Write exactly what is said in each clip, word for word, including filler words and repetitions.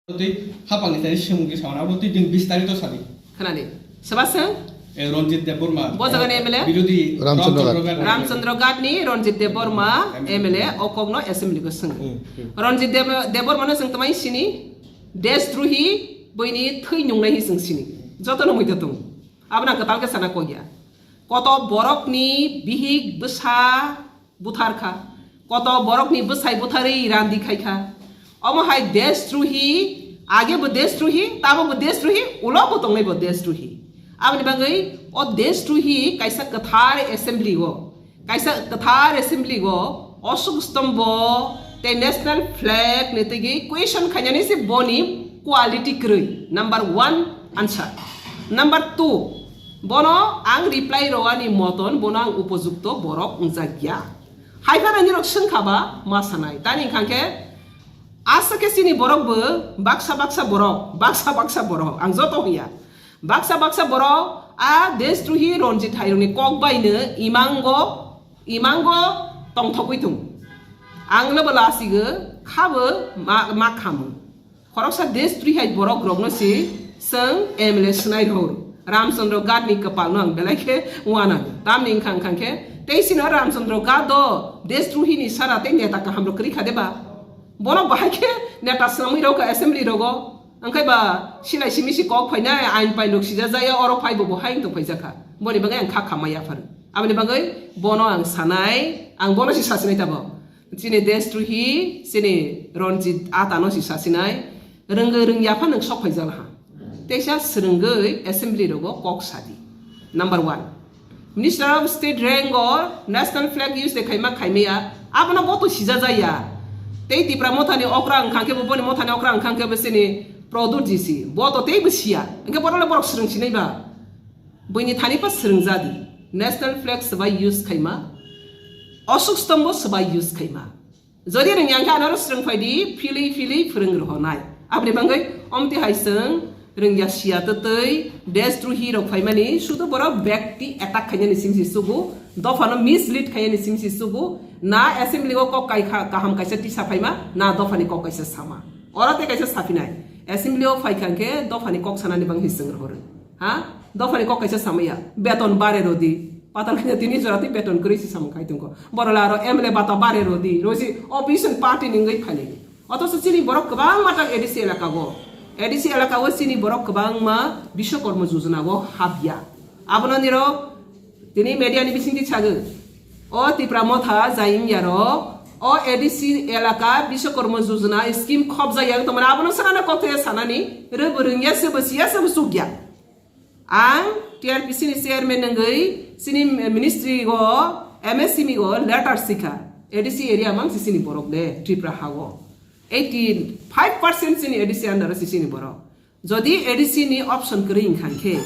Tei hapangni tani swngmung khe sawana abo tei bini bistarito sadi. Khwnadi. Soba swng? Eh, Ranjit Debbarma. Bo jagani M L A? Birodhi Ramchandra Ghat. Ramchandra Ghat. Ramchandra Ghat ni Ranjit Debbarma M L A o kokno assembly ko swng. Hmm, hmm. Ranjit Deb-, Debbarma no swng twmai sini, deshdrohi, boini thwi nungnai hi swng sini. Joto no muido tong. Abono kwtal khe sana kok ya. Koto borokni bihik bwsa buthar kha. Koto borokni bwsai butharwi randi khai kha. Omo hai deshdrohi, age bo deshdrohi, tamo bo deshdrohi, ulo bo tongnai bo deshdrohi. Aboni bagwi o deshdrohi kaisa kwthar assembly o, kaisa kwthar assembly o Ashok Stambho tei national flag ni tigi question khainani se boni quality kwrwi. Number one answer. Number two, bono ang reply rwani moton bono ang upojukto borok wngjak ya. Hai phano nirok swngkha ba ma sanai. Tani wngkha khe aswk khe chini borok bo baksa baksa borok, baksa baksa borok. Ang joto hwnya. Baksa baksa borok a deshdrohi Ranjit Hairokni kok baino imango, imango tongthogwi tongo. Ang no bo lasigo, khabo ma, ma khamu. Khoroksa deshdrohi hai borok rokno si chwng M L A swnai rw. Ramchandra Ghat ni kwpal no ang belai khe uanang. Tamni wngkha wngkha khe tei sino Ramchandra Ghat do deshdrohi ni sara tei neta kaham rok kwrwi kha de ba? Bono bahai khe neta swnamwi rw kha assembly rogo. Wngkhe ba silai simi si kok phainai ain pain rok sija jaya oro phai bo bo hai wng tong phaijak kha. Boni bagwi ang kha khamma yaphar. Aboni bagwi bono ang sanai, ang bono si sasinai tabok. Chini deshdrohi, chini Ranjit Ata no si sasinai, rwngwi rwngya phano sok phaijak ha. Teisa swrwngwi assembly rogo kok sadi. Number one. Minister of State rank o national flag use de khaima khaimaya, abono bo to sija jaya. Tei Tipra Motha ni okra wngkha khe bo, boni Motha ni okra wngkha khe bo chini Pradyut ji si. Bo to tei bo siya. Wngkhe bono le borok swrwng sinai ba. Buini thani pa swrwng jadi. National flag swbai use khaima. Ashok Stambho swbai use khaima. Jodi rwngya khe anoro swrwng phai di, philwi philwi phwrwng rw nai. Aboni bagwi omti hai chwng rwngya siya twtwi deshdrohi rok phaimani sudo borok bekti attack khainani simi si sugo, dophano mislead khainani simi si sugo, na assembly o kok kai kha, kaham kaisa tisa phaima, na dophani kok kaisa sama. Oro tei kaisa saphinai, assembly o phai kha khe dophani kok sanani bagwi chwng rohoro. Ha? Dophani kok kaisa samaya, beton bare rodi. Patal kanya tini jora tei beton kwrwi si samung khai tongkho. Borok le aro M L A bata bare rodi. Rosi opposition party ni wngwi phainai. Othocho chini borok kwbangma tak A D C elaka o. A D C elaka o chini borok kwbangma Bishwakarma Yojana o habya. Abono nirok tini media ni bisingtwi sagwi. O Tipra Motha jai wngya rok. O A D C elaka Bishwakarma Yojana scheme khopjak ya wng tongmani abono sanani kok thaya sanani. Rwbo rwngya sebo siya sebo chukya. Ang T R P C ni chairman wngwi chini ministry o M S M E o letter sikha. A D C area mang si chini borok de Tripura ha o. Eighty five percent chini A D C under o si chini borok. Jodi A D C ni option kwrwi wngkha khe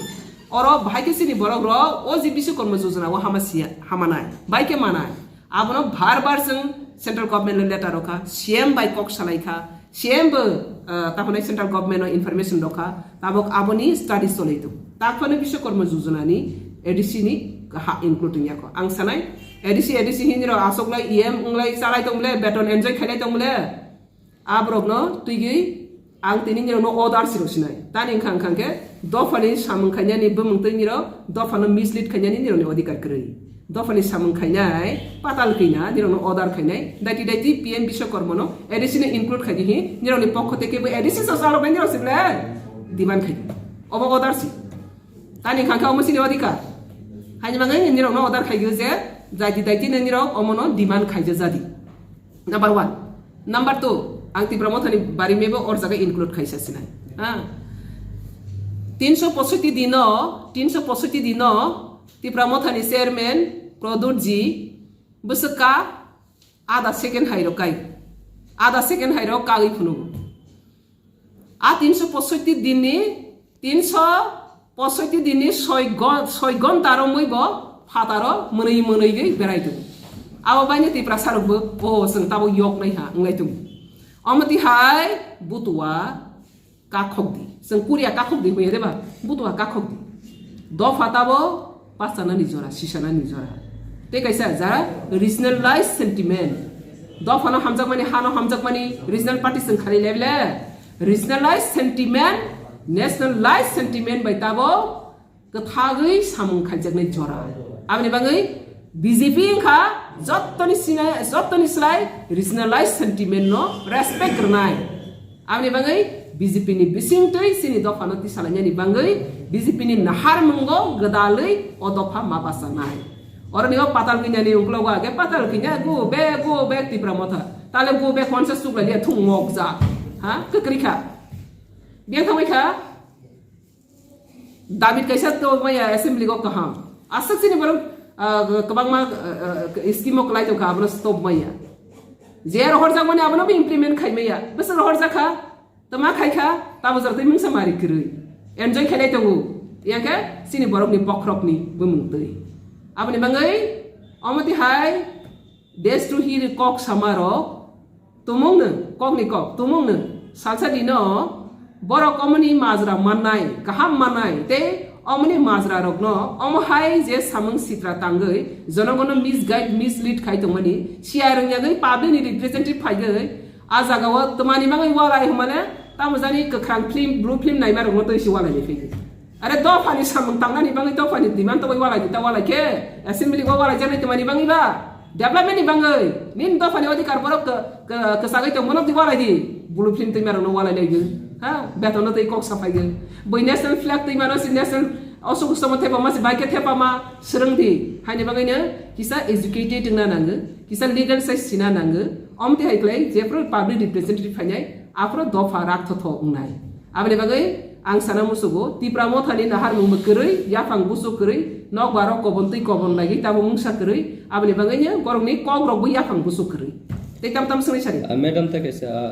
oro bahai khe chini borok rok o je Bishwakarma Yojana o hama siya, hama nai, bai khe manai. Abono bar bar chwng central government no letter rw kha, C M bai kok salai kha, C M bo, ah, tamo nai central government no information rw kha, tabok aboni study cholai tongo. Taphano Bishwakarma Yojana ni A D C ni ha include wngya kho. Ang sanai A D C, A D C hinwi rok aswk lai E M wng lai chalai tong le, beton enjoy khailai tong le. Aborokno twigwi ang tini nirokno order si rw sinai. Tani wngkha wngkha khe dophani samung khainani bumung twi nirok dophano mislead khainani nirokni odhikar kwrwi. Dophani samung khainai patal kwina nirokno order khainai. Daiti daiti P M Bishwakarmano A D C no include khaidi hi nirokni pokho tei kebo A D C so chaloknai nirok se belai demand khaidi. Obo order si. Tani wngkha khe omo chini odhikar. Haini bagwi nirokno order khaigwi je daiti daiti no nirok omono demand khaija jadi. Number one. Number two, ang Tipra Mothani bari mebo or jaga include khaisa sinai. Ha? Tinso posoiti dino, tinso posoiti dino Tipra Mothani chairman Pradyut ji bwswk ka ada second hai rok kai. Ada second hai rok kagwi phunuk. A tinso posoiti dinni, tinso posoiti dinni soi gon-, soi gonta romwi bo phataro mwnwi mwnwi gwi berai tongo. Abo baino Tiprasa rokbo, "O, chwng tabo yok nai ha," wnglai tongo. Omo twi hai butua kakhok di. Chwng Korea kakhok di hoya de ba? Butua kakhok di. Dopha tabo pachanani jora, sisanani jora. Tei kaisa jara regionalized sentiment. Dophano hamjakmani, hano hamjakmani regional party chwng khalai lai le. Regionalized sentiment, nationalized sentiment bai tabo kwthagwi samung khaijaknai jora. Aboni bagwi B J P wngkha jottoni sina-, jottoni slai regionalized sentiment no respect rwnai. Aboni bagwi B J P ni bisingtwi chini dophano tisalainani bagwi B J P ni nahar mungo gwdalwi o dopha ma bachanai. Oroni o patal kinyani uklogo age patal kinya go back, go back Tipra Motha. Tale go back konsa suklai liya thung mokjak. Ha? Kwkrwi kha. Biyang thangwi kha. David kaisa to maya assembly go kaham. Aswk chini borok, ah, kwbangma, ah, ah, scheme o kwlai tongkha, abono stop maya. Je rohorjak mani abono bo implement khai maya. Bwswk rohorjak kha, tama khai kha, tamo jora twi mungsa mari kwrwi. Enjoy khailai tongo. Yang khe chini borokni bokhorokni bumung twi. Aboni bagwi omo tihai Destrohi kok samarok tumung nwng, kokni kok tumung nwng, salsa dino borok omoni majra mannai, kaham mannai, tei omoni majra rokno omo hai je samung sitra tangwi jonogono misguide, mislead khai tongmani, siya rwngyagwi public ni representative phaigwi a jagao twmani bagwi walai hwnmale tamo jani kwkhrang film, blue film naima rokno twi si walai phai. Are dophani samung tangnani bagwi dophani demand tongwi walai di, ta walai khe assembly go walai jaknai twmani bagwi ba development ni bagwi nini dophani odhikar borok k-, k-, kwchagwi tong bono di walai di, blue film twima rokno walai lai di. Ha, beton no tei kok saphai di. Bui national flag twima no si national osuk somo thepa ma si bai khe thepa ma swrwng di. Haini bagwi no kisa educated wngna nango, kisa legal size sina nango. Omte hai klai jephru public representative phainai aphro dopha rak thotho wngnai. Aboni bagwi ang sana musugo, Tipra Mothani naharmung bo kwrwi, yaphang busu kwrwi, nokbarok kobon twi kobon lagwi tamo mungsa kwrwi, aboni bagwino borokni kokrok bo yaphang busu kwrwi. Tei tam tam swngwi sari. Ah, madam, ta kaisa, ah,